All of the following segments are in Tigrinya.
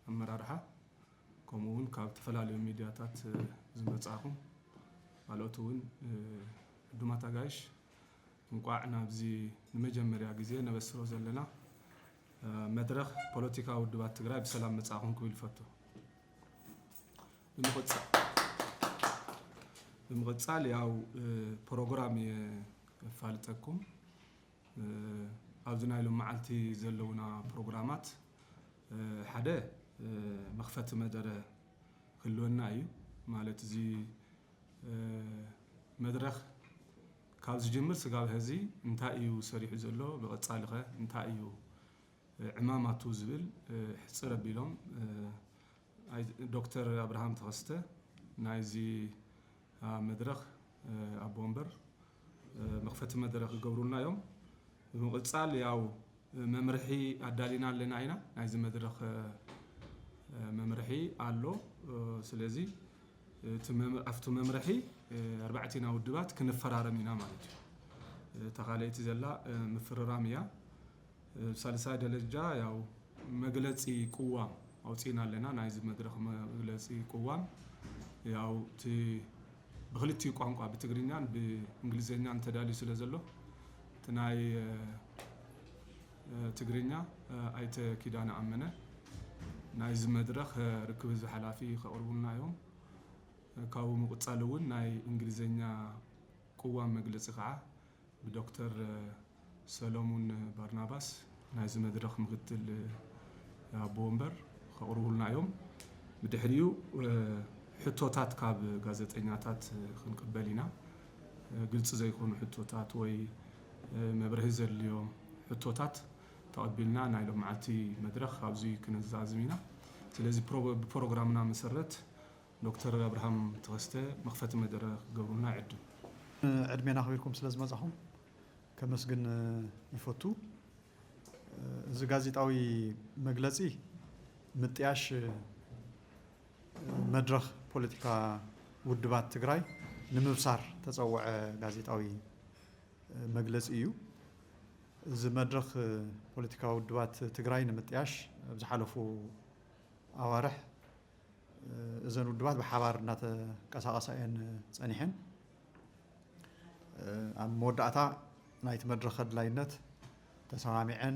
ኣመራርሓ፣ ከምኡ እውን ካብ ዝተፈላለዩ ሚድያታት ዝመጻኹም ካልኦት እውን ዕዱማት ኣጋይሽ፣ እንቋዕ ናብዚ ንመጀመርያ ግዜ ነበስሮ ዘለና መድረኽ ፖለቲካዊ ውድባት ትግራይ ብሰላም መጻኹም ክብል ይፈቱ። ብምቕጻ-፣ ብምቕጻል ያው ፕሮግራም የፋልጠኩም። ኣብዚ ናይ ሎም መዓልቲ ዘለውና ፕሮግራማት ሓደ መኽፈቲ መደረ ክህልወና እዩ። ማለት እዚ መድረኽ ካብ ዝጅምር ስጋብ ሐዚ እንታይ እዩ ሰሪሑ ዘሎ፣ ብቐጻሊ ኸ እንታይ እዩ ዕማማቱ ዝብል ሕጽር ኣቢሎም ኣይ-፣ ዶክተር ኣብርሃም ተኸስተ ናይዚ መድረኽ ኣቦ ወንበር መኽፈቲ መድረኽ ይገብሩልና እዮም። ብምቕጻል ያው መምርሒ ኣዳሊና ኣለና ኢና ናይዚ መድረኽ መምርሒ ኣሎ። ስለዚ እቲ መም-፣ ኣብቲ መምርሒ ኣርባዕቲና ውድባት ክንፈራረም ኢና ማለት እዩ። እታ ካልኣይቲ ዘላ ምፍርራም እያ። ሳልሳይ ደረጃ ያው መግለጺ ቅዋም ኣውጺእና ኣለና። ናይዚ መድረኽ መግለጺ ቅዋም ያው እቲ ብክልቲኡ ቋንቋ ብትግርኛን ብእንግሊዝኛን ተዳልዩ ስለ ዘሎ እቲ ናይ ትግርኛ ኣይተ ኪዳነ ኣመነ ናይዚ መድረኽ ርክብ ህዝቢ ሓላፊ ከቕርቡልና እዮም። ካብኡ ምቕጻል እውን ናይ እንግሊዝኛ ቅዋም መግለጺ ከዓ ብዶክተር ሰሎሙን ባርናባስ ናይዚ መድረኽ ምክትል ኣቦ ወንበር ከቕርቡልና እዮም። ብድሕሪኡ ሕቶታት ካብ ጋዜጠኛታት ክንቅበል ኢና። ግልፂ ዘይኮኑ ሕቶታት ወይ መብርሂ ዘድልዮም ሕቶታት ተቐቢልና ናይ ሎም መዓልቲ መድረኽ ኣብዚ ክነዛዝም ኢና። ስለዚ ፕሮ-፣ ብፕሮግራምና መሰረት ዶክተር ኣብርሃም ተኸስተ መኽፈቲ መደረ ክገብሩልና ይዕድም። ዕድሜና ኣኽቢርኩም ስለ ዝመጻኹም ከመስግን ይፈቱ። እዚ ጋዜጣዊ መግለጺ ምጥያሽ መድረኽ ፖለቲካ ውድባት ትግራይ ንምብሳር ተጸውዐ ጋዜጣዊ መግለጺ እዩ። እዚ መድረኽ ፖለቲካ ውድባት ትግራይ ንምጥያሽ ኣብ ዝሓለፉ ኣዋርሕ እዘን ውድባት ብሓባር እናተንቀሳቐሳ እየን ጸኒሐን። ኣብ መወዳእታ ናይቲ መድረኽ ኣድላይነት ተሰማሚዐን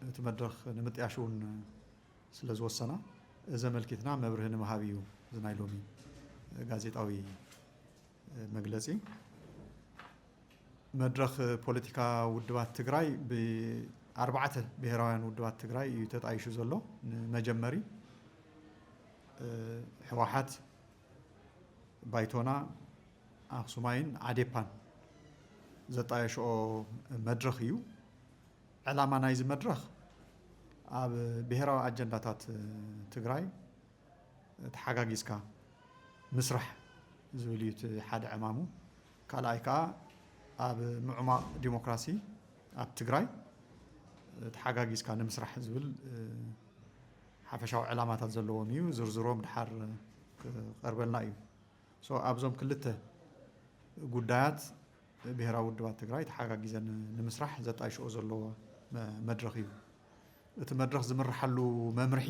እቲ መድረኽ ንምጥያሽ እውን ስለ ዝወሰና፣ እዚ ኣመልኪትና መብርሂ ንምሃብ እዩ እዚ ናይ ሎሚ ጋዜጣዊ መግለጺ። መድረኽ ፖለቲካ ውድባት ትግራይ ብኣርባዕተ ብሄራውያን ውድባት ትግራይ እዩ ተጣይሹ ዘሎ። ንመጀመሪ፣ እ፣ ህወሓት፣ ባይቶና፣ ኣክሱማይን ዓዴፓን ዘጣየሽኦ መድረኽ እዩ። ዕላማ ናይዚ መድረኽ ኣብ ብሄራዊ ኣጀንዳታት ትግራይ ተሓጋጊዝካ ምስራሕ ዝብል እዩ እቲ ሓደ ዕማሙ። ካልኣይ ከዓ ኣብ ምዕሟቕ ዲሞክራሲ ኣብ ትግራይ ተሓጋጊዝካ ንምስራሕ ዝብል፣ እ፣ ሓፈሻዊ ዕላማታት ዘለዎም እዩ። ዝርዝሮም ድሓር ክቐርበልና እዩ። ሶ ኣብዞም ክልተ ጉዳያት ብሄራዊ ውድባት ትግራይ ተሓጋጊዘን ንምስራሕ ዘጣይሽኦ ዘለዎ መ-፣ መድረኽ እዩ። እቲ መድረኽ ዝምርሓሉ መምርሒ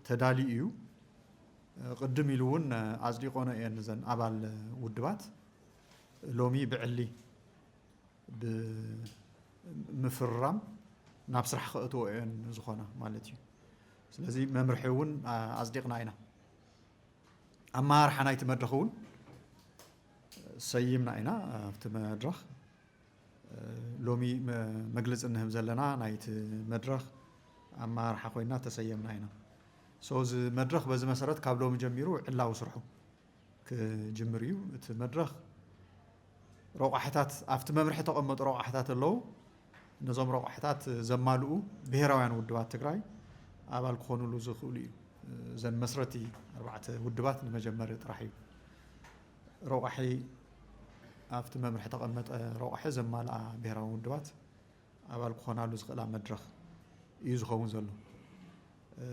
ተዳልዩ እዩ። ቅድም ኢሉ እውን ኣጽዲቆን እየን እዘን ኣባል ውድባት። ሎሚ ብዕሊ ብምፍርራም ናብ ስራሕ ከእትዎ እየን ዝኾና ማለት እዩ። ስለዚ መምርሒ እውን ኣጽዲቕና ኢና። ኣመራርሓ ናይቲ መድረኽ እውን ሰይምና ኢና። ኣብቲ መድረኽ ሎሚ መ-፣ መግለጺ እንህብ ዘለና ናይቲ መድረኽ ኣመራርሓ ኮይና ተሰየምና ኢና። ሶ እዚ መድረኽ በዚ መሰረት ካብ ሎሚ ጀሚሩ ዕላዊ ስርሑ ክጅምር እዩ። እቲ መድረኽ ረቋሕታት፣ ኣብቲ መምርሒ ተቐመጡ ረቋሕታት ኣለዉ። ነዞም ረቋሕታት ዘማልኡ ብሄራውያን ውድባት ትግራይ ኣባል ክኾኑሉ ዝኽእሉ እዩ። እዘን መስረቲ ኣርባዕተ ውድባት ንመጀመሪ ጥራሕ እዩ። ረቋሒ ኣብቲ መምርሒ ተቐመጠ ረቋሒ ዘማልኣ ብሄራዊ ውድባት ኣባል ክኾናሉ ዝኽእላ መድረኽ እዩ ዝኸውን ዘሎ። እ፣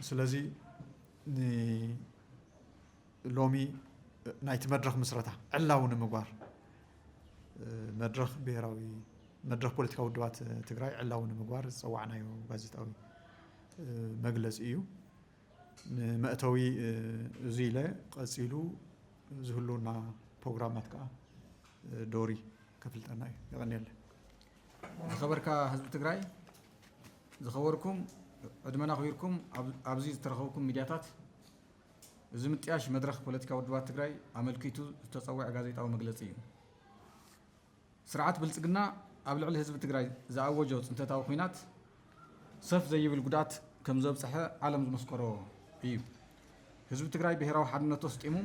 ስለዚ ን-፣ ሎሚ ናይቲ መድረኽ ምስረታ ዕላዊ ንምግባር፣ እ፣ መድረኽ ብሄራዊ፣ መድረኽ ፖለቲካዊ ውድባት ትግራይ ዕላዊ ንምግባር ዝጸዋዕናዮ ጋዜጣዊ መግለጺ እዩ። ንመእተዊ እዚ ኢለ ቀጺሉ ዝህልውና ፕሮግራማት ከዓ ዶሪ ከፍልጠና እዩ። የቐንየለይ። ዝኸበርካ ህዝቢ ትግራይ፣ ዝኸበርኩም ዕድመና ኣኽቢርኩም ኣብ-፣ ኣብዚ ዝተረኸብኩም ሚድያታት፣ እዚ ምጥያሽ መድረኽ ፖለቲካዊ ውድባት ትግራይ ኣመልኪቱ ዝተጸውዐ ጋዜጣዊ መግለጺ እዩ። ስርዓት ብልጽግና ኣብ ልዕሊ ህዝቢ ትግራይ ዝኣወጆ ጽንተታዊ ኲናት ሰፍ ዘይብል ጉድኣት ከም ዘብጽሐ ዓለም ዝመስከሮ እዩ። ህዝቢ ትግራይ ብሄራዊ ሓድነቱ ኣስጢሙ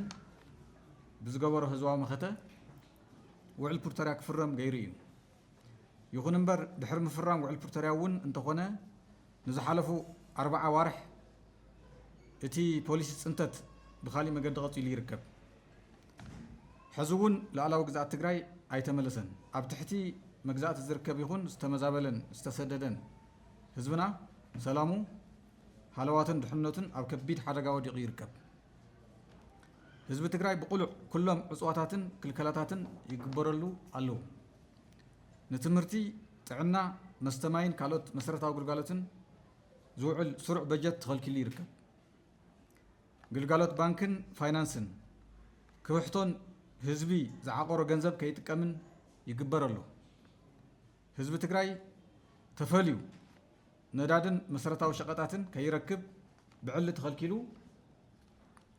ብዝገበሮ ህዝባዊ መኸተ ውዕል ፕሪቶርያ ክፍረም ገይሩ እዩ። ይኹን እምበር ድሕሪ ምፍራም ውዕል ፕሪቶርያ እውን እንተኾነ ንዝሓለፉ ኣርባዓ ኣዋርሕ እቲ ፖሊሲ ጽንተት ብኻሊእ መገዲ ቀጺሉ ይርከብ። ሕዚ እውን ሉዓላዊ ግዝኣት ትግራይ ኣይተመለሰን። ኣብ ትሕቲ መግዛእቲ ዝርከብ ይኹን ዝተመዛበለን ዝተሰደደን ህዝብና ሰላሙ፣ ሃለዋትን ድሕነቱን ኣብ ከቢድ ሓደጋ ወዲቑ ይርከብ። ህዝቢ ትግራይ ብቕሉዕ ኩሎም ዕፅዋታትን ክልከላታትን ይግበረሉ ኣለዉ። ንትምህርቲ፣ ጥዕና፣ መስተ ማይን ካልኦት መሰረታዊ ግልጋሎትን ዝውዕል ስሩዕ በጀት ተኸልኪሉ ይርከብ። ግልጋሎት ባንክን ፋይናንስን ክብሕቶን ህዝቢ ዝዓቆሮ ገንዘብ ከይጥቀምን ይግበር ኣሎ። ህዝቢ ትግራይ ተፈልዩ ነዳድን መሰረታዊ ሸቐጣትን ከይረክብ ብዕሊ ተኸልኪሉ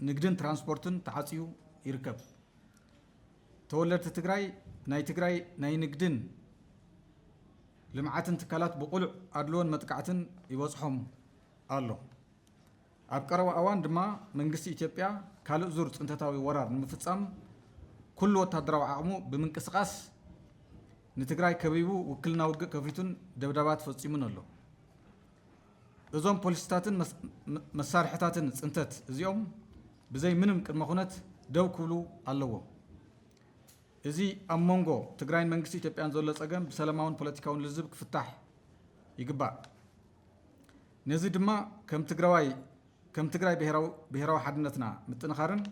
ንግድን ትራንስፖርትን ተዓፅዩ ይርከብ። ተወለድቲ ትግራይ ናይ ትግራይ ናይ ንግድን ልምዓትን ትካላት ብቕሉዕ ኣድልዎን መጥቃዕትን ይበፅሖም ኣሎ። ኣብ ቀረባ እዋን ድማ መንግስቲ ኢትዮጵያ ካልእ ዙር ፅንተታዊ ወራር ንምፍፃም ኩሉ ወታደራዊ ዓቕሙ ብምንቅስቓስ ንትግራይ ከቢቡ ውክልና ውግእ ከፊቱን ደብዳባት ፈፂሙን ኣሎ። እዞም ፖሊሲታትን መስ-፣ መ-፣ መሳርሕታትን ፅንተት እዚኦም ብዘይ ምንም ቅድመ ኩነት ደው ክብሉ ኣለዎም። እዚ ኣብ መንጎ ትግራይን መንግስቲ ኢትዮጵያን ዘሎ ፀገም ብሰላማውን ፖለቲካውን ልዝብ ክፍታሕ ይግባእ። ነዚ ድማ ከም ትግራዋይ፣ ከም ትግራይ ብሄራዊ፣ ብሄራዊ ሓድነትና ምጥንኻርን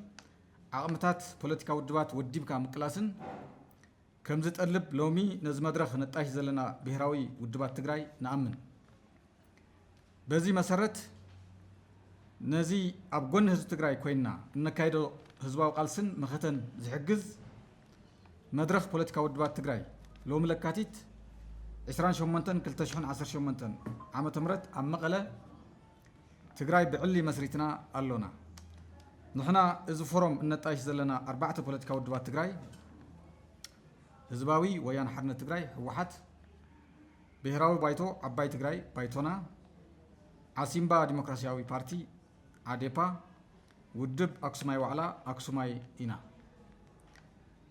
ዓቕምታት ፖለቲካዊ ውድባት ወዲብካ ምቅላስን ከም ዝጠልብ ሎሚ ነዚ መድረኽ ነጣይሽ ዘለና ብሄራዊ ውድባት ትግራይ ንኣምን። በዚ መሰረት ነዚ ኣብ ጎኒ ህዝቢ ትግራይ ኮይንና እነካይዶ ህዝባዊ ቃልስን መኸተን ዝሕግዝ መድረኽ ፖለቲካዊ ውድባት ትግራይ ሎሚ ለካቲት ዕስራን ሸሞንተን ክልተ ሽሕን ዓሰርተ ሸሞንተን ዓመተ ምህረት ኣብ መቐለ ትግራይ ብዕሊ መስሪትና ኣሎና። ንሕና እዚ ፎረም እነጣይሽ ዘለና ኣርባዕተ ፖለቲካዊ ውድባት ትግራይ ህዝባዊ ወያነ ሓርነት ትግራይ ህወሓት፣ ብሄራዊ ባይቶ ዓባይ ትግራይ ባይቶና፣ ዓሲምባ ዲሞክራሲያዊ ፓርቲ ዓዴፓ፣ ውድብ ኣክሱማይ ዋዕላ ኣክሱማይ ኢና።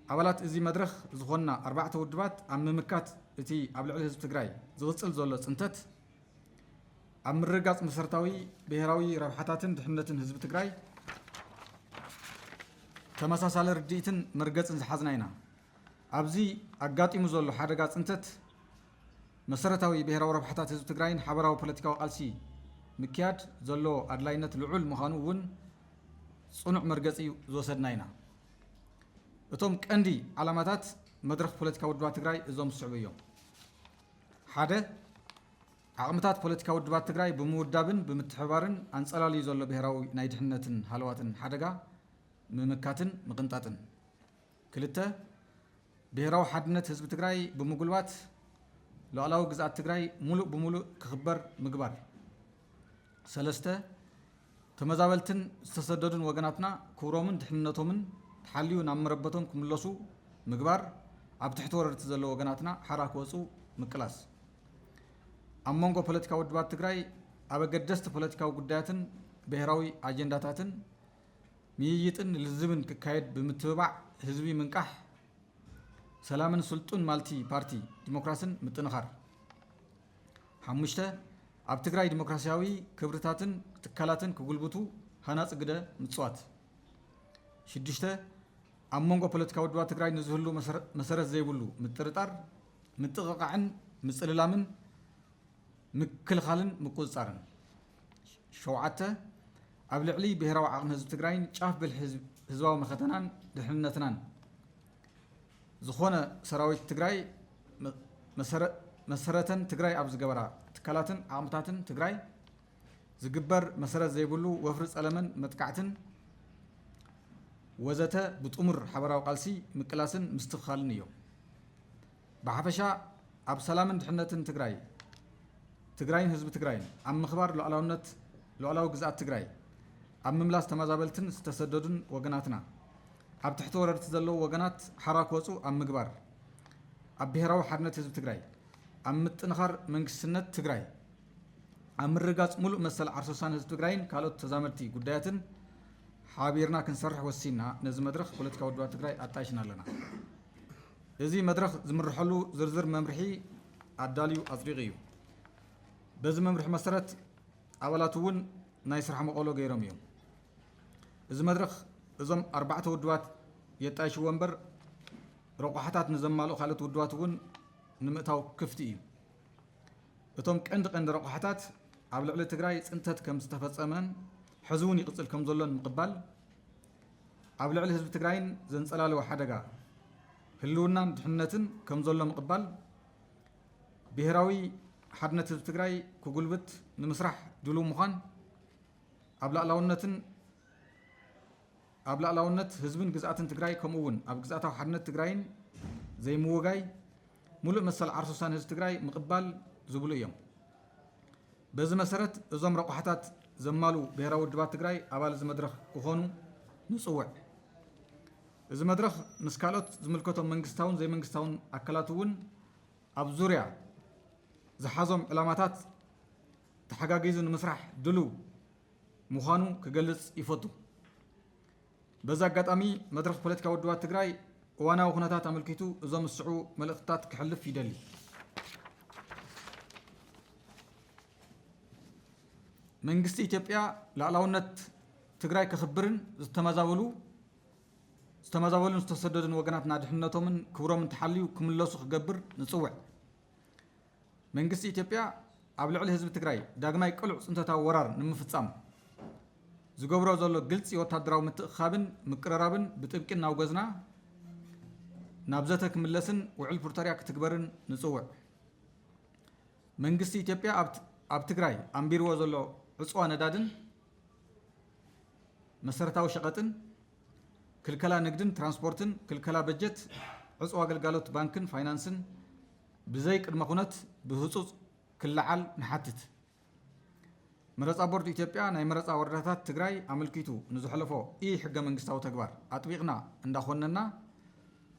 ኣባላት እዚ መድረኽ ዝኾንና ኣርባዕተ ውድባት ኣብ ምምካት እቲ ኣብ ልዕሊ ህዝቢ ትግራይ ዝቕፅል ዘሎ ፅንተት ኣብ ምርግጋፅ መሰረታዊ ብሄራዊ ረብሓታትን ድሕነትን ህዝቢ ትግራይ ተመሳሳሊ ርድኢትን መርገፅን ዝሓዝና ኢና። ኣብዚ ኣጋጢሙ ዘሎ ሓደጋ ፅንተት መሰረታዊ ብሄራዊ ረብሓታት ህዝቢ ትግራይን ሓበራዊ ፖለቲካዊ ቃልሲ ምክያድ ዘሎ ኣድላይነት ልዑል ምዃኑ እውን ፅኑዕ መርገፂ ዝወሰድና ኢና። እቶም ቀንዲ ዓላማታት መድረኽ ፖለቲካዊ ውድባት ትግራይ እዞም ዝስዕቡ እዮም። ሓደ፣ ዓቕምታት ፖለቲካዊ ውድባት ትግራይ ብምውዳብን ብምትሕብባርን ኣንጸላልዩ ዘሎ ብሄራዊ ናይ ድሕነትን ሃለዋትን ሓደጋ ምምካትን ምቕንጣጥን። ክልተ፣ ብሄራዊ ሓድነት ህዝቢ ትግራይ ብምጉልባት ሉዓላዊ ግዝኣት ትግራይ ሙሉእ ብሙሉእ ክኽበር ምግባር። ሰለስተ፣ ተመዛበልትን ዝተሰደዱን ወገናትና ክብሮምን ድሕንነቶምን ተሓልዩ ናብ መረበቶም ክምለሱ ምግባር፣ ኣብ ትሕቲ ወረርቲ ዘለዉ ወገናትና ሓራ ክወፁ ምቅላስ። ኣብ መንጎ ፖለቲካዊ ውድባት ትግራይ ኣብ ኣገደስቲ ፖለቲካዊ ጉዳያትን ብሄራዊ ኣጀንዳታትን ምይይጥን ልዝብን ክካየድ ብምትብባዕ ህዝቢ ምንቃሕ፣ ሰላምን ስልጡን ማልቲ ፓርቲ ዲሞክራስን ምጥንኻር። ሓሙሽተ፣ ኣብ ትግራይ ዲሞክራሲያዊ ክብርታትን ትካላትን ክጉልብቱ ሃናፂ ግደ ምፅዋት። ሽዱሽተ፣ ኣብ መንጎ ፖለቲካዊ ውድባት ትግራይ ንዝህሉ መሰረ-፣ መሰረት ዘይብሉ ምጥርጣር፣ ምጥቕቓዕን ምፅልላምን ምክልኻልን ምቁፅፃርን። ሸውዓተ፣ ኣብ ልዕሊ ብሄራዊ ዓቕሚ ህዝቢ ትግራይን ጫፍ ብልሒ ህዝብ-፣ ህዝባዊ መኸተናን ድሕንነትናን ዝኾነ ሰራዊት ትግራይ መ-፣ መሰረ-፣ መሰረተን ትግራይ ኣብ ዝገበራ ትካላትን ዓቕምታትን ትግራይ ዝግበር መሰረት ዘይብሉ ወፍሪ ጸለመን መጥቃዕትን ወዘተ ብጥሙር ሓበራዊ ቃልሲ ምቅላስን ምስትኽኻልን እዮም። ብሓፈሻ ኣብ ሰላምን ድሕነትን ትግራይ ትግራይን ህዝቢ ትግራይን ኣብ ምኽባር ሉዓላውነት ሉዓላዊ ግዝኣት ትግራይ ኣብ ምምላስ ተመዛበልትን ዝተሰደዱን ወገናትና ኣብ ትሕቲ ወረርቲ ዘለዉ ወገናት ሓራ ክወፁ ኣብ ምግባር ኣብ ብሔራዊ ሓድነት ህዝቢ ትግራይ ኣብ ምጥንኻር መንግስትነት ትግራይ ኣብ ምርጋፅ ሙሉእ መሰል ዓርሶሳን ህዝቢ ትግራይን ካልኦት ተዛመድቲ ጉዳያትን ሓቢርና ክንሰርሕ ወሲንና ነዚ መድረኽ ፖለቲካዊ ውድባት ትግራይ ኣጣይሽና ኣለና። እዚ መድረኽ ዝምርሐሉ ዝርዝር መምርሒ ኣዳልዩ ኣፅዲቑ እዩ። በዚ መምርሒ መሰረት ኣባላት እውን ናይ ስራሕ መቐሎ ገይሮም እዮም። እዚ መድረኽ እዞም ኣርባዕተ ውድባት የጣይሽዎ እምበር ረቋሕታት ንዘማልኡ ካልኦት ውድባት እውን ንምእታው ክፍቲ እዩ። እቶም ቀንዲ ቀንዲ ረቋሕታት ኣብ ልዕሊ ትግራይ ፅንተት ከም ዝተፈፀመን ሕዚ እውን ይቕፅል ከም ዘሎን ምቕባል፣ ኣብ ልዕሊ ህዝቢ ትግራይን ዘንፀላለወ ሓደጋ ህልውናን ድሕነትን ከም ዘሎ ምቕባል፣ ብሄራዊ ሓድነት ህዝቢ ትግራይ ክጉልብት ንምስራሕ ድሉው ምዃን፣ ኣብ ላዕላውነትን ኣብ ላዕላውነት ህዝብን ግዝኣትን ትግራይ ከምኡ እውን ኣብ ግዝኣታዊ ሓድነት ትግራይን ዘይምውጋይ፣ ሙሉእ መሰል ዓርሶሳን ህዝቢ ትግራይ ምቕባል ዝብሉ እዮም። በዚ መሰረት እዞም ረቋሕታት ዘማሉ ብሄራዊ ውድባት ትግራይ ኣባል እዚ መድረኽ ክኾኑ ንፅውዕ። እዚ መድረኽ ምስ ካልኦት ዝምልከቶም መንግስታውን ዘይመንግስታውን ኣካላት እውን ኣብ ዙርያ ዝሓዞም ዕላማታት ተሓጋጊዙ ንምስራሕ ድሉው ምዃኑ ክገልጽ ይፈቱ። በዚ ኣጋጣሚ መድረኽ ፖለቲካዊ ውድባት ትግራይ እዋናዊ ኩነታት ኣመልኪቱ እዞም ዝስዕቡ መልእኽትታት ክሕልፍ ይደሊ። መንግስቲ ኢትዮጵያ ላዕላውነት ትግራይ ከኽብርን ዝተመዛበሉ ዝተመዛበሉን ዝተሰደዱን ወገናትና ድሕነቶምን ክብሮምን ተሓልዩ ክምለሱ ክገብር ንፅውዕ። መንግስቲ ኢትዮጵያ ኣብ ልዕሊ ህዝቢ ትግራይ ዳግማይ ቅሉዕ ፅንተታዊ ወራር ንምፍፃም ዝገብሮ ዘሎ ግልፂ ወታደራዊ ምትእኽኻብን ምቅርራብን ብጥብቂ እናውገዝና ናብ ዘተ ክምለስን ውዕል ፕሪቶርያ ክትግበርን ንፅውዕ። መንግስቲ ኢትዮጵያ ኣብ ት- ኣብ ትግራይ ኣንቢርዎ ዘሎ ዕፅዋ ነዳድን መሰረታዊ ሸቐጥን፣ ክልከላ ንግድን ትራንስፖርትን፣ ክልከላ በጀት፣ ዕፅዋ ኣገልጋሎት ባንክን ፋይናንስን ብዘይ ቅድመ ኩነት ብህፁፅ ክለዓል ንሓትት። መረፃ ቦርድ ኢትዮጵያ ናይ መረፃ ወረዳታት ትግራይ ኣመልኪቱ ንዝሐለፎ ኢ ሕገ መንግስታዊ ተግባር ኣጥቢቕና እንዳኾነና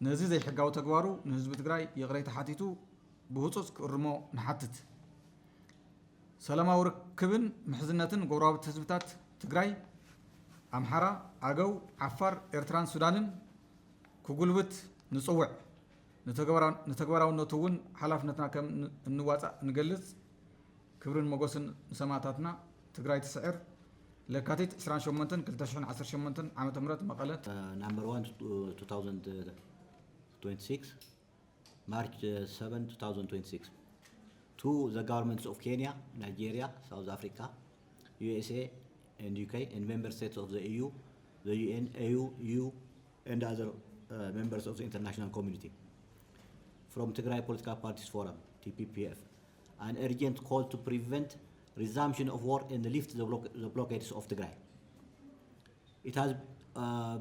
ነዚ ዘይሕጋዊ ተግባሩ ንህዝቢ ትግራይ ይቕሬታ ሓቲቱ ብህፁፅ ክእርሞ ንሓትት። ሰላማዊ ርክብን ምሕዝነትን ጎረባብቲ ህዝብታት ትግራይ፣ ኣምሓራ፣ ኣገው፣ ዓፋር፣ ኤርትራን ሱዳንን ክጉልብት ንፅውዕ። ንተግባራውነቱ እውን ሓላፍነትና ከም እንዋፃእ ንገልፅ። ክብርን ሞጎስን ንሰማእታትና። ትግራይ ትስዕር። ለካቲት ዕስራን ሸሞንተን ክልተ ሽሕን ዓሰርተ ሸሞንተን ዓመተ ምህረት መቐለ። Number one, two thousand twenty-six, March seven, two thousand twenty-six. To the governments of Kenya, Nigeria, South Africa, U S A, and U K, and member states of the E U, the U N, A U, U, and other members of the international community. From Tigray Political Parties Forum, T P P F, an urgent call to prevent resumption of war and lift the blockades of Tigray. It has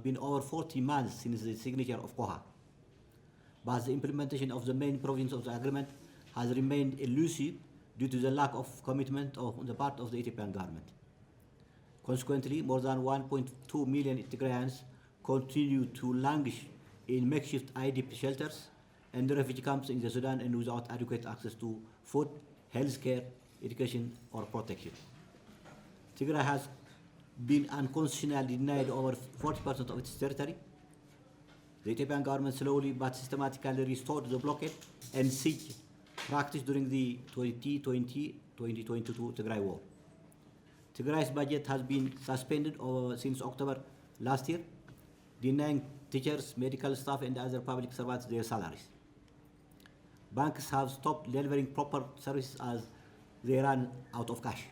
been over forty months since the signature of COHA, but the implementation of the main provisions of the agreement has remained elusive due to the lack of commitment on the part of the Ethiopian government. Consequently, more than one point two million Tigrayans continue to languish in makeshift I D P shelters and refugee camps in the Sudan and without adequate access to food, healthcare, education, or protection. Tigray has been unconstitutionally denied over forty percent of its territory. The Ethiopian government slowly but systematically restored the blockade and siege practiced during the twenty twenty twenty twenty-two Tigray war. Tigray's budget has been suspended over, since October last year, denying teachers, medical staff, and other public servants their salaries. Banks have stopped delivering proper services as they run out of cash.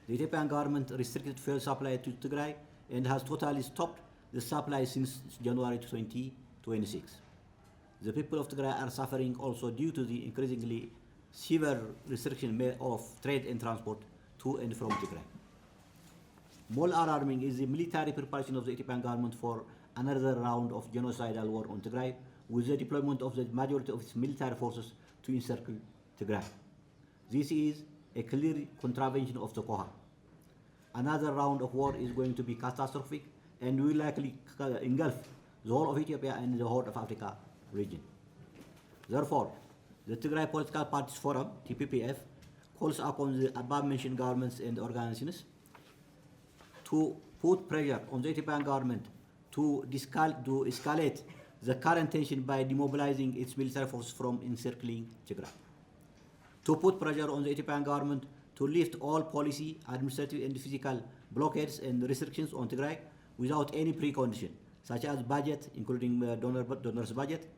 The Ethiopian government restricted fuel supply to Tigray and has totally stopped the supply since January twenty twenty-six. The people of Tigray are suffering also due to the increasingly severe restriction of trade and transport to and from Tigray. More alarming is the military preparation of the Ethiopian government for another round of genocidal war on Tigray, with the deployment of the majority of its military forces to encircle Tigray. This is a clear contravention of the COHA. Another round of war is going to be catastrophic and will likely engulf the whole of Ethiopia and the Horn of Africa region. Therefore, the Tigray Political Parties Forum, T P P F, calls upon the above mentioned governments and organizations to put pressure on the Ethiopian government to, discal- to escalate the current tension by demobilizing its military forces from encircling Tigray. To put pressure on the Ethiopian government to lift all policy, administrative, and physical blockades and restrictions on Tigray without any precondition, such as budget, including uh, donor, donors' budget,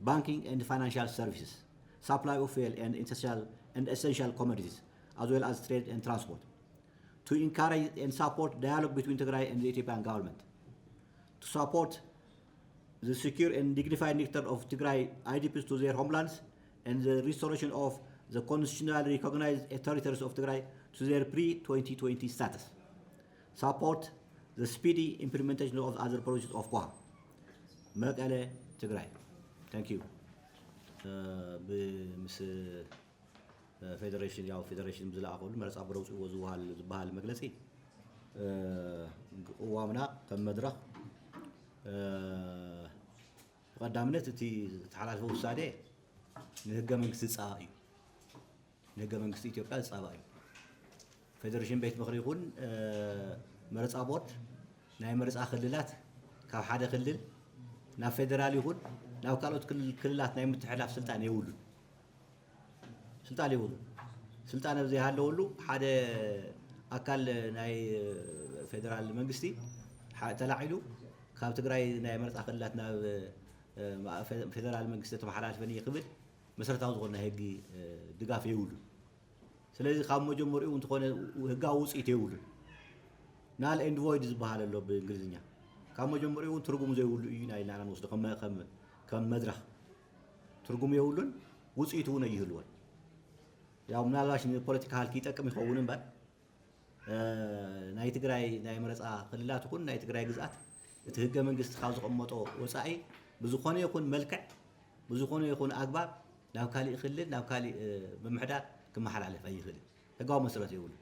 banking and financial services, supply of fuel and essential, and essential commodities, as well as trade and transport. To encourage and support dialogue between Tigray and the Ethiopian government. To support the secure and dignified return of Tigray I D Ps to their homelands and the restoration of the constitutionally recognized territories of Tigray to their pre twenty twenty status. Support the speedy implementation of other projects of COHA. መቀለ፣ ትግራይ። Thank you. እ፣ ብምስ እ፣ ፌደሬሽን፣ ያው ፌደሬሽን ብዝለኣኸሉ መረፃ ብረውፅዎ ዝበሃል ዝበሃል መግለፂ፣ እ፣ ቅዋምና ከም መድረኽ፣ እ፣ ብቐዳምነት እቲ ዝተሓላለፈ ውሳኔ ንህገ መንግስቲ ዝፃባእ እዩ። ንህገ መንግስቲ ኢትዮጵያ ዝፃባእ እዩ። ፌደሬሽን ቤት ምኽሪ ይኹን እ፣ መረፃ ቦርድ ናይ መረፃ ክልላት ካብ ሓደ ክልል ናብ ፌደራል ይኹን ናብ ካልኦት ክልል- ክልላት ናይ ምትሕልላፍ ስልጣን የብሉን። ስልጣን የብሉን። ስልጣን ኣብ ዘይሃለወሉ ሓደ ኣካል ናይ ፌደራል መንግስቲ ሓ- ተላዒሉ ካብ ትግራይ ናይ መረፃ ክልላት ናብ እ፣ ማ- ፌ- ፌደራል መንግስቲ ተመሓላልፈኒ ክብል መሰረታዊ ዝኾነ ናይ ህጊ እ፣ ድጋፍ የብሉን። ስለዚ ካብ መጀመሪኡ እንተኾነ ህጋዊ ውፅኢት የብሉን። ናል ኤንድ ቮይድ ዝበሃል ኣሎ ብእንግሊዝኛ። ካብ መጀመሪኡ እውን ትርጉም ዘይብሉ እዩ ናይ ኢልና ንወስዶ ከም ከም ከም መድረኽ ትርጉም የብሉን፣ ውፅኢት እውን ኣይህልዎን። ያው ምናልባሽ ንፖለቲካ ሃልኪ ይጠቅም ይኸውን እምበር እ፣ ናይ ትግራይ ናይ መረፃ ክልላት ይኹን ናይ ትግራይ ግዝኣት እቲ ህገ መንግስቲ ካብ ዝቐመጦ ወፃኢ ብዝኾነ ይኹን መልክዕ ብዝኾነ ይኹን ኣግባብ ናብ ካሊእ ክልል ናብ ካሊእ እ፣ ምምሕዳር ክመሓላለፍ ኣይኽእልን። ህጋዊ መሰረት የብሉ።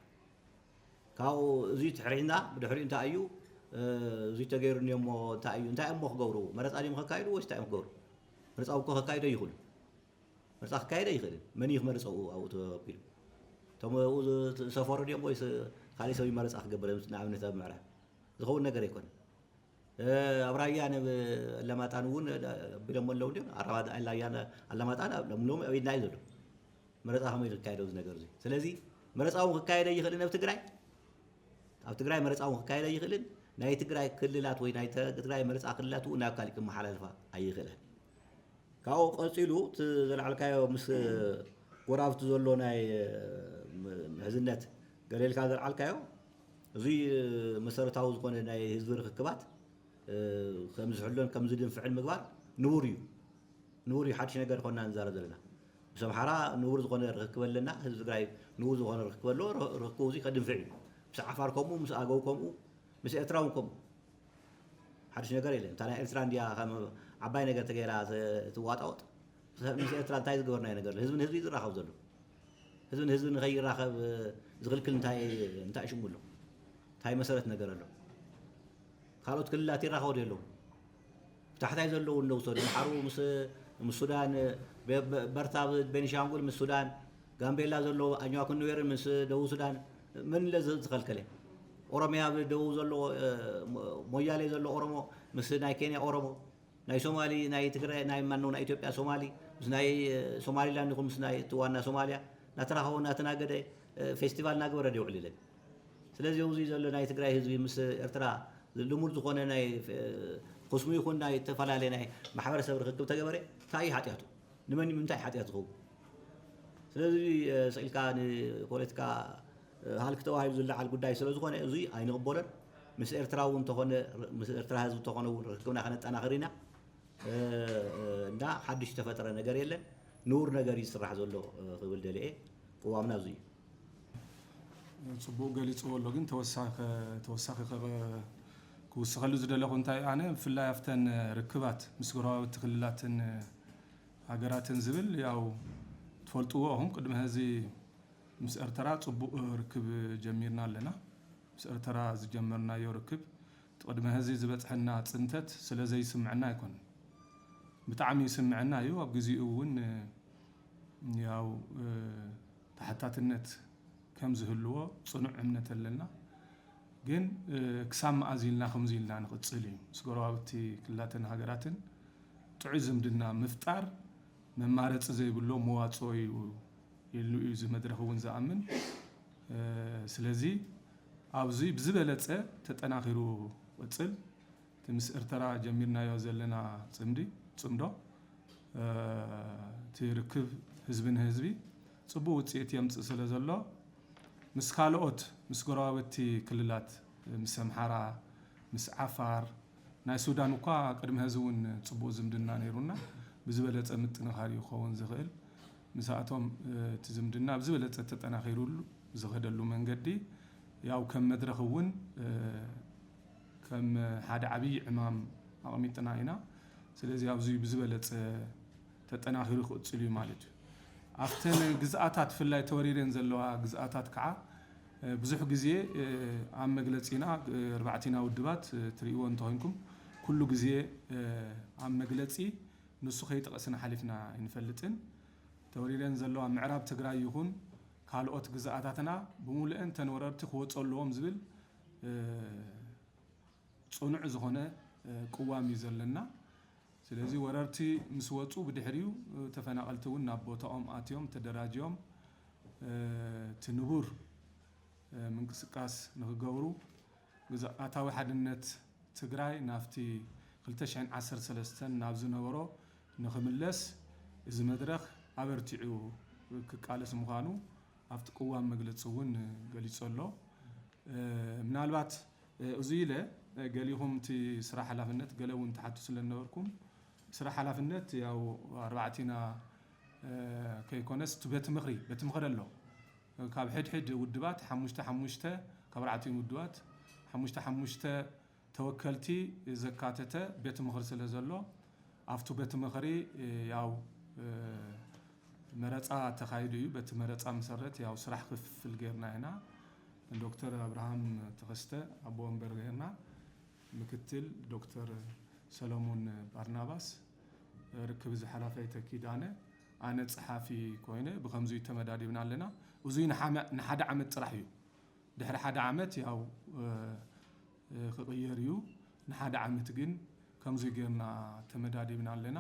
ካብኡ እዚ ትሕሪሕና ብድሕሪኡ እንታይ እዩ እ፣ እዚ ተገይሩ እሞ እንታይ እዩ እንታይ እሞ ክገብሩ መረፃ ድዮም ከካይዱ ወይስ እንታይ እዮም ክገብሩ? መረፃ እኮ ከካይዶ ይኽእሉ። መረፃ ክካየድ ኣይኽእልን። መን እዩ ክመርፅ ኣብኡ ኣብኡ ተቢሉ? እቶም ኣብኡ ዝሰፈሩ ድዮም ወይስ ካልእ ሰብ እዩ መረፃ ክገብር? ንኣብነት ኣብ ምዕራብ ዝኸውን ነገር ኣይኮነን። እ፣ ኣብ ራያን ኣብ ኣለማጣን እውን ኣቢሎም ኣለዉ ድዮም? ኣራባ- ራያን ኣለማጣን ኣብ ለምሎም ኣብ ኢድና እዩ ዘሎ። መረፃ ከመይ ኢሉ ክካየድ ኣብዚ ነገር እዚ? ስለዚ መረፃ እውን ክካየድ ኣይኽእልን ኣብ ትግራይ። ኣብ ትግራይ መረፃ እውን ክካየድ ኣይኽእልን። ናይ ትግራይ ክልላት ወይ ናይ ተ- ትግራይ መረፃ ክልላት እውን ናብ ካሊእ ክመሓላልፋ ኣይኽእልን። ካብኡ ቀፂሉ እቲ ዘልዓልካዮ ምስ ጎራብቲ ዘሎ ናይ ምሕዝነት ገለ ኢልካ ዘልዓልካዮ እዚ መሰረታዊ ዝኾነ ናይ ህዝቢ ርክክባት ከም ዝሕሎን ከም ዝድንፍዕን ምግባር ንቡር እዩ። ንቡር እዩ፣ ሓድሽ ነገር ኮና ንዛረብ ዘለና። ምስ ኣምሓራ ንቡር ዝኾነ ርክክብ ኣለና፣ ህዝቢ ትግራይ ንቡር ዝኾነ ርክክብ ኣለዎ። ር- ርክክቡ እዚ ከድንፍዕ እዩ። ምስ ዓፋር ከምኡ፣ ምስ ኣገው ከምኡ፣ ምስ ኤርትራ እውን ከምኡ። ሓድሽ ነገር የለን። እታ ናይ ኤርትራ እንድያ ከም ዓባይ ነገር ተገይራ ት- ትዋጣወጥ። ምስ ኤርትራ እንታይ ዝገበርናዮ ነገር ኣሎ? ህዝቢ ንህዝቢ እዩ ዝራኸብ ዘሎ። ህዝቢ ንህዝቢ ንኸይራኸብ ዝኽልክል እንታይ እንታይ ሽሙ ኣሎ? እንታይ መሰረት ነገር ኣሎ? ካልኦት ክልላት ይራኸቡ ዶ ኣለዉ? ብታሕታይ ዘለዉ እንደ ውሰዱ፣ ኣምሓሩ ምስ ምስ ሱዳን፣ በ- በ- በርታ ቤኒሻንጉል ምስ ሱዳን፣ ጋምቤላ ዘሎ ኣኝዋክ ኑዌርን ምስ ደቡብ ሱዳን፣ መን ለ ዝኸልከለ? ኦሮሚያ ኣብ ደቡብ ዘሎ እ፣ ሞ- ሞያሌ ዘሎ ኦሮሞ ምስ ናይ ኬንያ ኦሮሞ፣ ናይ ሶማሊ ናይ ትግራይ ናይ ማነው ናይ ኢትዮጵያ ሶማሊ ምስ ናይ እ፣ ሶማሊላንድ ይኹን ምስ ናይ እቲ ዋና ሶማሊያ እናተራኸቡ እናተናገደ እ፣ ፌስቲቫል እናገበረ ድዩ ውዕል ኢለን? ስለዚ ኣብዚ ዘሎ ናይ ትግራይ ህዝቢ ምስ ኤርትራ ልሙድ ዝኾነ ናይ እ፣ ክስሙ ይኹን ናይ ዝተፈላለየ ናይ ማሕበረሰብ ርክክብ ተገበረ እንታይ እዩ ሓጢኣቱ? ንመን እዩ ምንታይ ሓጢኣት ዝኸውን? ስለዚ እ፣ ስኢልካ ንፖለቲካ እ፣ ሃልኪ ተባሂሉ ዝለዓል ጉዳይ ስለ ዝኾነ እዚ ኣይንቕበሎን። ምስ ኤርትራ እውን እንተኾነ ምስ ኤርትራ ህዝቢ እንተኾነ እውን ርክብና ከነጠናኽር ኢና እ፣ እ፣ እና ሓድሽ ዝተፈጠረ ነገር የለን። ንቡር ነገር እዩ ዝስራሕ ዘሎ እ፣ ክብል ደልየ። ቅዋምና እዚ እዩ። ጽቡቕ ገሊጽዎ ኣሎ፣ ግን ተወሳኺ ተወሳኺ ከ- ክውስኸሉ ዝደለኹ እንታይ ኣነ ብፍላይ ኣብተን ርክባት ምስ ጎረባብቲ ክልላትን ሃገራትን ዝብል ያው ትፈልጥዎ ኢኹም። ቅድሚ ሕዚ ምስ ኤርትራ ጽቡቕ ርክብ ጀሚርና ኣለና። ምስ ኤርትራ ዝጀመርናዮ ርክብ እቲ ቅድሚ ሕዚ ዝበጽሐና ጽንተት ስለ ዘይስምዐና ኣይኮነን። ብጣዕሚ ይስምዐና እዩ። ኣብ ግዜኡ እውን ያው ተሓታትነት ከም ዝህልዎ ጽኑዕ እምነት ኣለና። ግን ክሳብ መኣዝ ኢልና ከምዚ ኢልና ንቕጽል እዩ? ምስ ጎረባብቲ ክልላትን ሃገራትን ጥዑይ ዝምድና ምፍጣር መማረጺ ዘይብሎ መዋጽኦ እዩ ኢሉ እዩ እዚ መድረኽ እውን ዝኣምን። ስለዚ ኣብዚ ብዝበለጸ ተጠናኺሩ ቅጽል እቲ ምስ ኤርትራ ጀሚርናዮ ዘለና ጽምዲ ጽምዶ እቲ ርክብ ህዝቢ ንህዝቢ ጽቡቕ ውጽኢት የምጽእ ስለ ዘሎ ምስ ካልኦት ምስ ጎረባብቲ ክልላት ምስ ኣምሓራ ምስ ዓፋር ናይ ሱዳን እኳ ቅድሚ ሕዚ እውን ጽቡቕ ዝምድና ነይሩና ብዝበለጸ ምጥንኻር እዩ ክኸውን ዝኽእል። ምስኣቶም እቲ ዝምድና ብዝበለጸ ተጠናኺሩሉ ዝኸደሉ መንገዲ ያው ከም መድረኽ እውን ከም ሓደ ዓብዪ ዕማም ኣቐሚጥና ኢና። ስለዚ ኣብዚ ብዝበለጸ ተጠናኺሩ ክቕጽል እዩ ማለት እዩ። ኣብተን ግዝኣታት ብፍላይ ተወሪረን ዘለዋ ግዝኣታት ከዓ ብዙሕ ግዜ ኣብ መግለጺና ኣርባዕቲና ውድባት ትርእይዎ እንተኾይንኩም ኩሉ ግዜ ኣብ መግለጺ ንሱ ከይጠቐስና ሓሊፍና ኣይንፈልጥን። ተወሪረን ዘለዋ ምዕራብ ትግራይ ይኹን ካልኦት ግዝኣታትና ብምሉአን ተን ወረርቲ ክወፁ ኣለዎም ዝብል ፅኑዕ ዝኾነ ቅዋም እዩ ዘለና። ስለዚ ወረርቲ ምስ ወፁ ብድሕሪኡ ተፈናቐልቲ እውን ናብ ቦታኦም ኣትዮም ተደራጅዮም እቲ ንቡር ምንቅስቃስ ንክገብሩ ግዝኣታዊ ሓድነት ትግራይ ናብቲ ክልተ ሽሕን ዓሰርተ ሰለስተን ናብ ዝነበሮ ንክምለስ እዚ መድረኽ ኣበርቲዑ ክቃለስ ምዃኑ ኣብቲ ቅዋም መግለፂ እውን ገሊፁ ኣሎ። ምናልባት እዚ ኢለ ገሊኹም እቲ ስራሕ ሓላፍነት ገለ እውን ትሓቱ ስለ ዝነበርኩም ስራሕ ሓላፍነት ያው ኣርባዕቲና ከይኮነስ እቲ ቤት ምኽሪ ቤት ምኽሪ ኣሎ ካብ ሕድሕድ ውድባት ሓሙሽተ ሓሙሽተ ካብ ኣርባዕቲኡ ውድባት ሓሙሽተ ሓሙሽተ ተወከልቲ ዘካተተ ቤት ምኽሪ ስለ ዘሎ ኣብቱ ቤት ምኽሪ ያው መረፃ ተኻይዱ እዩ። በቲ መረፃ መሰረት ያው ስራሕ ክፍል ጌርና ኢና። ዶክተር ኣብርሃም ተኸስተ ኣቦ ወንበር ጌርና፣ ምክትል ዶክተር ሰለሙን ባርናባስ፣ ርክብ እዚ ሓላፊ ኣይተ ኪዳነ፣ ኣነ ጸሓፊ ኮይነ ብኸምዚ ተመዳዲብና ኣለና። እዙይ ንሓመ- ንሓደ ዓመት ጥራሕ እዩ። ድሕሪ ሓደ ዓመት ያው ክቕየር እዩ። ንሓደ ዓመት ግን ከምዚ ጌርና ተመዳዲብና ኣለና።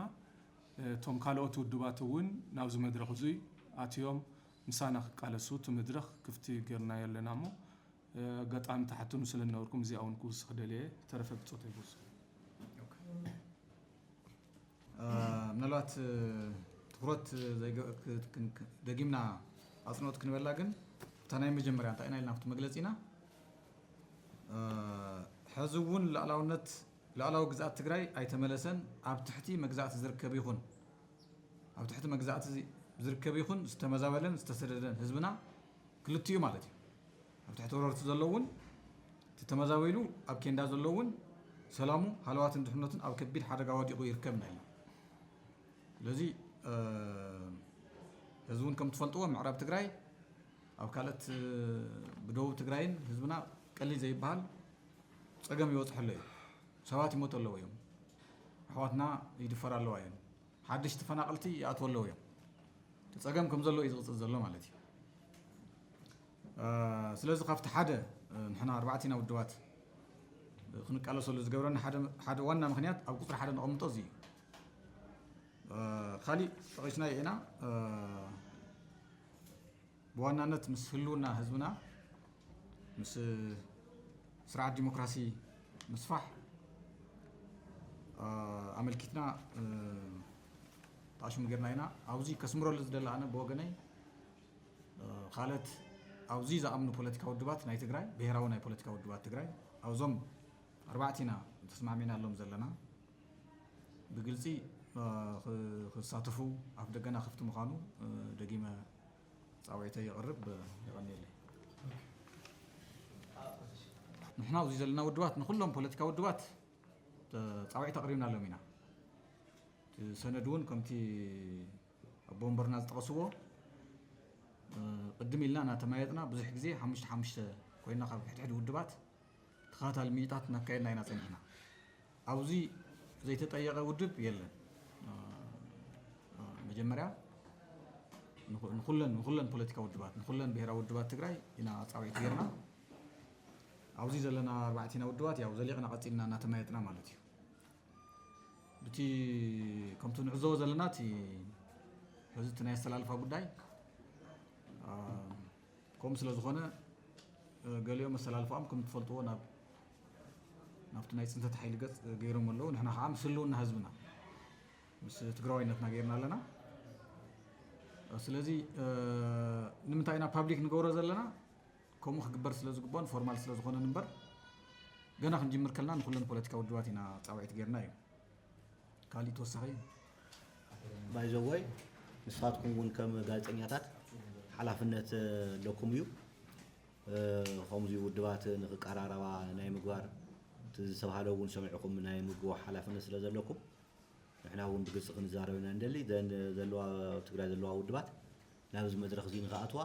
እቶም ካልኦት ውድባት እውን ናብዚ መድረኽ እዙይ ኣትዮም ምሳና ክቃለሱ እቲ መድረኽ ክፍቲ ጌርናዮ ኣለና እሞ ኣጋጣሚ ተሓትኑ ስለ ዝነበርኩም እዚኣ እውን ክውስኽ ደልየ ተረፈ ብፆት ኣይወስኹ። ምናልባት ትኩረት ደጊምና ኣፅንኦት ክንበላ ግን እታ ናይ መጀመርያ እንታይ ኢና ኢልና ኣብቲ መግለፂና ሕዚ እውን ሉዓላውነት ሉዓላዊ ግዝኣት ትግራይ ኣይተመለሰን ኣብ ትሕቲ መግዛእቲ ዝርከብ ይኹን ኣብ ትሕቲ መግዛእቲ ዝርከብ ይኹን ዝተመዛበለን ዝተሰደደን ህዝብና ክልቲኡ ማለት እዩ ኣብ ትሕቲ ወረርቲ ዘሎ እውን እቲ ተመዛቢሉ ኣብ ኬንዳ ዘሎ እውን ሰላሙ ሃለዋትን ድሕነቱን ኣብ ከቢድ ሓደጋ ወዲቑ ይርከብ ኢና ኢልና ስለዚ ህዝቢ እውን ከም ትፈልጥዎ ምዕራብ ትግራይ ኣብ ካልኦት ብደቡብ ትግራይን ህዝብና ቀሊል ዘይበሃል ፀገም ይበፅሐሎ እዩ ሰባት ይሞቱ ኣለዎ እዮም ኣሕዋትና ይድፈር ኣለዋ እዮም ሓድሽ ተፈናቐልቲ ይኣትዎ ኣለዉ እዮም እቲ ፀገም ከም ዘሎ እዩ ዝቕፅል ዘሎ ማለት እዩ ስለዚ ካብቲ ሓደ ንሕና ኣርባዕቲና ውድባት ክንቃለሰሉ ዝገብረና ሓደ ዋና ምክንያት ኣብ ቁፅሪ ሓደ ነቐምጦ እዚ እዩ ካሊእ ጠቂስናዮ ኢና ብዋናነት ምስ ህልውና ህዝብና ምስ ስርዓት ዲሞክራሲ ምስፋሕ ኣመልኪትና ተኣሽሙ ጌርና ኢና ኣብዚ ከስምረሉ ዝደለ ኣነ ብወገነይ ካልኦት ኣብዚ ዝኣምኑ ፖለቲካ ውድባት ናይ ትግራይ ብሄራዊ ናይ ፖለቲካ ውድባት ትግራይ ኣብዞም ኣርባዕቲና ተስማዕሚናሎም ዘለና ብግልፂ ክሳተፉ ኣፍ ደገና ክፍቲ ምዃኑ ደጊመ ፃውዒተይ የቕርብ የቐንየለይ ንሕና ኣብዚ ዘለና ውድባት ንኩሎም ፖለቲካ ውድባት ፃውዒት ኣቕሪብናሎም ኢና። እቲ ሰነድ እውን ከምቲ ኣቦ ወንበርና ዝጠቐስዎ ቅድም ኢልና እናተማየጥና ብዙሕ ግዜ ሓሙሽተ ሓሙሽተ ኮይና ካብ ሕድሕድ ውድባት ተኸታታሊ ምይይጣት እናካየድና ኢና ፀኒሕና። ኣብዚ ዘይተጠየቐ ውድብ የለን። መጀመርያ ንኹለን ንኹለን ፖለቲካ ውድባት ንኹለን ብሄራዊ ውድባት ትግራይ ኢና ፃውዒት ጌርና። ኣብዚ ዘለና ኣርባዕቲና ውድባት ያው ዘሊቕና ቀፂልና እናተማየጥና ማለት እዩ። ብቲ ከምቲ ንዕዘቦ ዘለና እቲ ሕዚ እቲ ናይ ኣሰላልፋ ጉዳይ ከምኡ ስለ ዝኾነ ገሊኦም ኣሰላልፋኦም ከም ትፈልጥዎ ናብ ናብቲ ናይ ፅንተት ሓይሊ ገፅ ገይሮም ኣለዉ። ንሕና ከዓ ምስ ህልውና ህዝብና ምስ ትግራዋይነትና ገይርና ኣለና። ስለዚ ንምንታይ ኢና ፓብሊክ ንገብሮ ዘለና? ከምኡ ክግበር ስለ ዝግባኦን ፎርማል ስለ ዝኾነን እምበር ገና ክንጅምር ከልና ንኩለን ፖለቲካ ውድባት ኢና ፃውዒት ገይርና እዩ። ካሊእ ተወሳኺ ባይዘወይ ንስኻትኩም እውን ከም ጋዜጠኛታት ሓላፍነት ኣለኩም እዩ። ከምዚ ውድባት ንክቀራረባ ናይ ምግባር እቲ ዝተባሃለ እውን ሰሚዕኩም ናይ ምግቦ ሓላፍነት ስለ ዘለኩም ንሕና እውን ብግልፂ ክንዛረብ ኢና እንደሊ። ዘን ዘለዋ ኣብ ትግራይ ዘለዋ ውድባት ናብዚ መድረክ እዚ ንክኣትዋ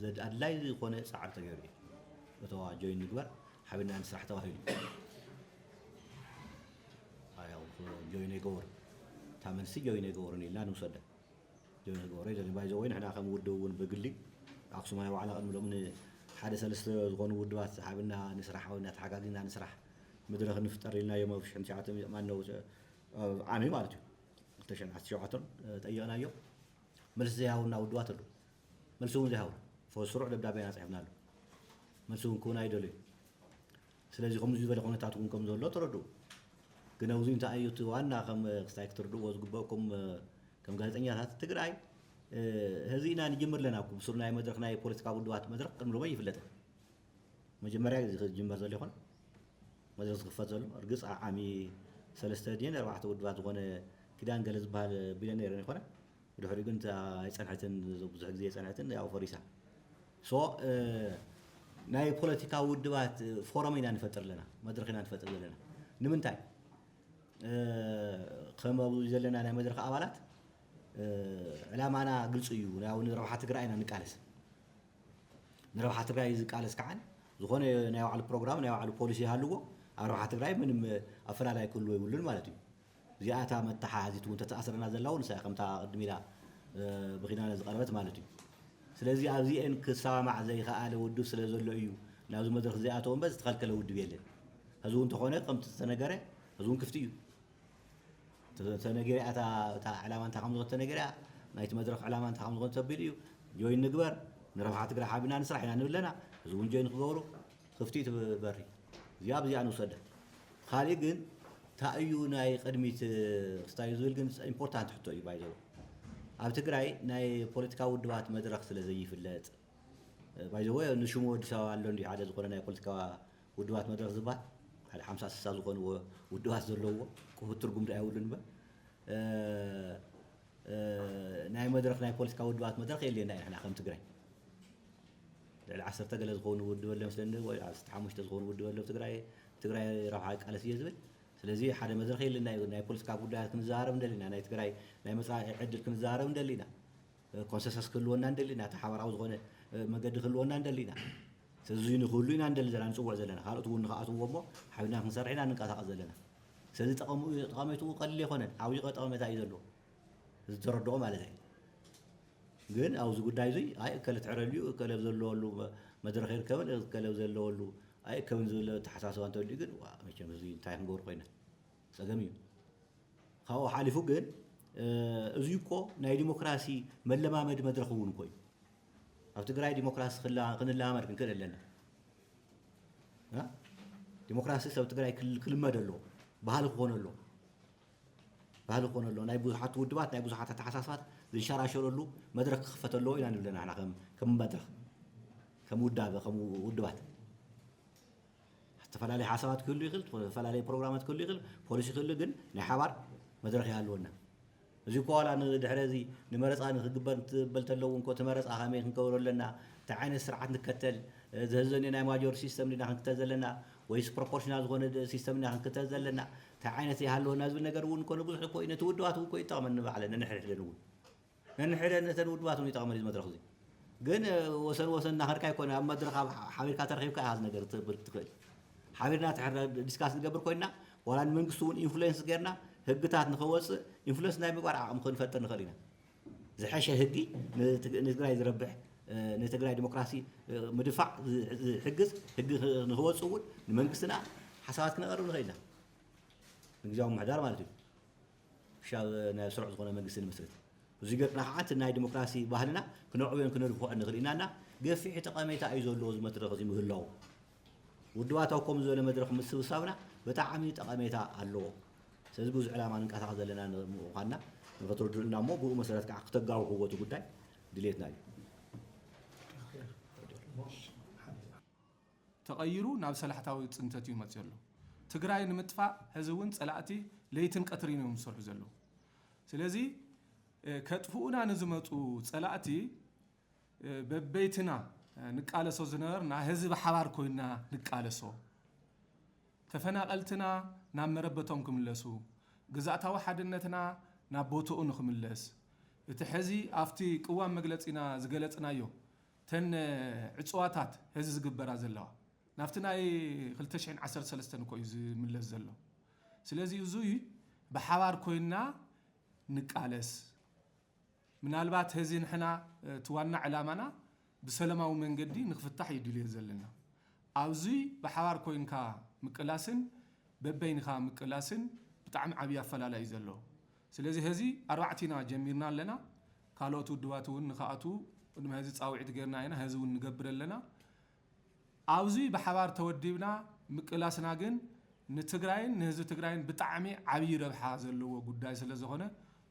ዘድ ኣድላይ ዝኾነ ፃዕሪ ተገይሩ እዩ። እተዋ ጆይን ንግበር ሓቢርና ንስራሕ ተባሂሉ እዩ። ጆይን ኣይገበሩን እታ መልሲ ጆይን ኣይገበሩን ኢልና ንውሰዳ። ጆይን ክገብሮ ይደሊ ባይዘ ወይ ንሕና ከም ውድብ እውን ብግሊ ኣክሱማይ ዋዕላ ቅድሚ ሎሚ ንሓደ ሰለስተ ዝኾኑ ውድባት ሓቢርና ንስራሕ ሓቢርና ተሓጋጊዝና ንስራሕ መድረክ ንፍጠር ኢልና እዮም ኣብ ሽሕን ትሽዓተ ሚእትን ማነው ዓሚ ማለት እዩ ክልተ ሽሕን ዓሰርተ ሸውዓተን ጠይቕናዮ። መልሲ ዘይሃቡና ውድባት ኣለዉ። መልሲ እውን ዘይሃቡ ስሩዕ ደብዳቤና ፅሒፍናሉ። መልሲ እውን ክህቡና ኣይደለዩ። ስለዚ ከምዚ ዝበለ ኩነታት እውን ከም ዘሎ ተረድኡ። ግን ኣብዚ እንታይ እዩ እቲ ዋና ከም ክስታይ ክትርድእዎ ዝግበእኩም ከም ጋዜጠኛታት ትግራይ ህዚ ኢና ንጅምር ኣለና። ብሱር ናይ መድረክ ናይ ፖለቲካ ውድባት መድረክ ቅድሚ ሎሚ ይፍለጥ። መጀመርያ ግዜ ክጅመር ዘሎ ይኾን መድረክ ዝኽፈት ዘሎ እርግፅ ዓሚ ሰለስተ ድን ኣርባዕተ ውድባት ዝኾነ ኪዳን ገለ ዝበሃል ቢለኔር ይኾነ ድሕሪ ግን ኣይፀንሐትን ብዙሕ ግዜ የፀንሐትን ያው ፈሪሳ ሶ ናይ ፖለቲካ ውድባት ፎረም ኢና ንፈጥር ኣለና መድረክ ኢና ንፈጥር ዘለና ንምንታይ ከም ኣብዚ ዘለና ናይ መድረክ ኣባላት ዕላማና ግልፂ እዩ ያው ንረብሓ ትግራይ ኢና ንቃለስ ንረብሓ ትግራይ ዝቃለስ ከዓ ዝኾነ ናይ ባዕሉ ፕሮግራም ናይ ባዕሉ ፖሊሲ ይሃልዎ ኣብ ረብሓ ትግራይ ምንም ኣፈላላይ ክህልዎ ይብሉን ማለት እዩ እዚኣታ መተሓዚት እውን ተተኣስረና ዘላ እውን ንሳ ከምታ ቅድም ኢላ ብኪዳነ ዝቀረበት ማለት እዩ ስለዚ ኣብዚአን ክሰማማዕ ዘይከኣለ ውድብ ስለ ዘሎ እዩ ናብዚ መድረክ ዘይኣተወ እምበር ዝተኸልከለ ውድብ የለን ሕዚ እውን ተኾነ ከምቲ ዝተነገረ ሕዚ እውን ክፍቲ እዩ ተነገሪያ እታ ዕላማ እንታይ ከም ዝኾነ ተነገሪያ ናይቲ መድረክ ዕላማ እንታይ ከም ዝኾነ ተቢሉ እዩ ጆይን ንግበር ንረብሓ ትግራይ ሓቢና ንስራሕ ኢና ንብለና እዚ እውን ጆይን ክገብሩ ክፍቲ ትበሪ እዚኣ ብዚኣ ንውሰዳ ካሊእ ግን እንታይ እዩ ናይ ቅድሚት ክስታይ ዝብል ግን ኢምፖርታንት ሕቶ እዩ ባይዘው ኣብ ትግራይ ናይ ፖለቲካ ውድባት መድረክ ስለ ዘይፍለጥ ባይዘወ ንሽሙ ኣዲስ ኣበባ ኣሎ እንዲ ሓደ ዝኾነ ናይ ፖለቲካ ውድባት መድረክ ዝበሃል ሓደ ሓምሳ ስሳ ዝኾንዎ ውድባት ዘለውዎ ክፉት ትርጉም ዶ ኣይብሉን እምበር ናይ መድረክ ናይ ፖለቲካ ውድባት መድረክ የድልየና እዩ ንሕና ከም ትግራይ ልዕሊ ዓሰርተ ገለ ዝኾኑ ውድብ ኣሎ መስለኒ ወይ ዓሰርተ ሓሙሽተ ዝኾኑ ውድብ ኣሎ ትግራይ ትግራይ ረብሓ ቃለስ እየ ዝብል ስለዚ ሓደ መድረክ የለና እዩ ናይ ፖለቲካ ጉዳያት ክንዘራረብ እንደሊና ናይ ትግራይ ናይ መፃኢ ዕድል ክንዘራረብ እንደሊና ኮንሰንሰስ ክህልወና እንደሊና እቲ ሓበራዊ ዝኾነ መገዲ ክህልወና እንደሊና እዚ ንክህሉ ኢና እንደሊ ዘለና ንፅውዕ ዘለና ካልኦት እውን ንክኣትውዎ እሞ ሓቢርና ክንሰርሕ ኢና ንንቀሳቀስ ዘለና ስለዚ ጠቐሙ ጠቐሜትኡ ቀሊል ኣይኮነን ዓብዪ ጠቐሜታ እዩ ዘለዎ እዚ ተረድኦ ማለት እዩ ግን ኣብዚ ጉዳይ እዚ ኣይ እከለ ትዕረልዩ እከለ ዘለወሉ መድረክ ይርከብን እከለ ዘለወሉ ኣይ እከብን ዝብል ተሓሳስባ እንተልዩ ግን መቸም እዚ እንታይ ክንገብር ኮይና ፀገም እዩ ካብኡ ሓሊፉ ግን እዚ እኮ ናይ ዲሞክራሲ መለማመዲ መድረክ እውን እኮ እዩ ኣብ ትግራይ ዲሞክራሲ ክንለማመድ ክንክእል ኣለና ዲሞክራሲ ሰብ ትግራይ ክልመድ ኣለዎ ባህሊ ክኾነ ኣለዎ ባህሊ ክኾነ ኣለዎ ናይ ብዙሓት ውድባት ናይ ብዙሓት ኣተሓሳስባት ዝንሸራሸረሉ መድረክ ክኽፈት ኣለዎ ኢና ንብለና ንሕና ከም መድረክ ከም ውዳበ ከም ውድባት ዝተፈላለየ ሓሳባት ክህሉ ይኽእል፣ ዝተፈላለየ ፕሮግራማት ክህሉ ይኽእል፣ ፖሊሲ ክህሉ ግን ናይ ሓባር መድረኽ ይሃልወና። እዚ እኮ ዋላ ንድሕረ እዚ ንመረፃ ንክግበር እንትበል ተለዉ እንኮ እቲ መረፃ ከመይ ክንገብሮ ኣለና፣ እንታይ ዓይነት ስርዓት ንከተል፣ ዝህዘኒ ናይ ማጆር ሲስተም ዲና ክንክተል ዘለና ወይስ ፕሮፖርሽናል ዝኾነ ሲስተም ዲና ክንክተል ዘለና፣ እንታይ ዓይነት ይሃለወና ዝብል ነገር እውን እኮ ንብዙሕ እኮ እዩ፣ ነቲ ውድባት እውን እኮ ይጠቕመኒ ባዕለ ነንሕድሕደን እውን ነንሕደን ነተን ውድባት እውን ይጠቕመን እዚ መድረኽ እዚ። ግን ወሰን ወሰን እናኸድካ ይኮነ ኣብ መድረኽ ኣብ ሓቢርካ ተረኺብካ ኢኻ ነገር ትብል ትኽእል። ሓቢርና ትሕረ ዲስካስ ንገብር ኮይና ዋላ ንመንግስቲ እውን ኢንፍሉዌንስ ጌርና ህግታት ንኸወፅእ ኢንፍሉዌንስ ናይ ምግባር ዓቕሚ ክንፈጥር ንኽእል ኢና። ዝሐሸ ህጊ ንትግራይ ዝረብሕ ንትግራይ ዲሞክራሲ ምድፋዕ ዝሕግዝ ህጊ ንክወፅእ እውን ንመንግስትና ሓሳባት ክነቐርብ ንኽእል ኢና። ንግዜያዊ ምሕዳር ማለት እዩ። ሻ ናይ ስሩዕ ዝኾነ መንግስቲ ንምስርት። እዚ ገርና ከዓ እቲ ናይ ዲሞክራሲ ባህልና ክነዕብዮን ክነድፍዖን ንኽእል ኢና እና ገፊሕ ጠቐሜታ እዩ ዘለዎ እዚ መድረኽ እዚ ምህላው። ውድባት ኣብ ከምኡ ዝበለ መድረኽ ምስብሳብና ብጣዕሚ ጠቐሜታ ኣለዎ። ስለዚ ብዙ ዕላማ ንንቀሳቐስ ዘለና ምዃንና ንኽትርድኡልና እሞ ብኡ መሰረት ከዓ ክተጋውሕዎ እቲ ጉዳይ ድሌትና እዩ። ተቐይሩ ናብ ሰላሕታዊ ፅንተት እዩ መፅእ ዘሎ። ትግራይ ንምጥፋእ ሕዚ እውን ፀላእቲ ለይትን ቀትሪን እዮም ዝሰርሑ ዘለዉ። ስለዚ ከጥፍኡና ንዝመፁ ፀላእቲ በበይትና ንቃለሶ ዝነበርና ሕዚ ብሓባር ኮይና ንቃለሶ። ተፈናቐልትና ናብ መረበቶም ክምለሱ፣ ግዝኣታዊ ሓድነትና ናብ ቦትኡ ንክምለስ፣ እቲ ሕዚ ኣብቲ ቅዋም መግለፂና ዝገለፅናዮ ተን ዕፅዋታት ሕዚ ዝግበራ ዘለዋ ናብቲ ናይ ክልተ ሽሕን ዓሰርተ ሰለስተን እኮ እዩ ዝምለስ ዘሎ። ስለዚ እዙይ ብሓባር ኮይና ንቃለስ። ምናልባት ሕዚ ንሕና እቲ ዋና ዕላማና ብሰለማዊ መንገዲ ንክፍታሕ እዩ ድልዮ ዘለና። ኣብዚ ብሓባር ኮይንካ ምቅላስን በበይንካ ምቅላስን ብጣዕሚ ዓብዪ ኣፈላላይ እዩ ዘለዎ። ስለዚ ሕዚ ኣርባዕቲና ጀሚርና ኣለና። ካልኦት ውድባት እውን ንክኣትዉ ቅድሚ ሕዚ ፃውዒት ጌርና ኢና። ሕዚ እውን ንገብር ኣለና። ኣብዚ ብሓባር ተወዲብና ምቅላስና ግን ንትግራይን ንህዝቢ ትግራይን ብጣዕሚ ዓብዪ ረብሓ ዘለዎ ጉዳይ ስለ ዝኾነ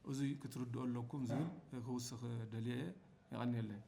እዙይ ክትርድኦ ኣለኩም ዝብል ክውስኽ ደልየ እየ። የቐንየለይ።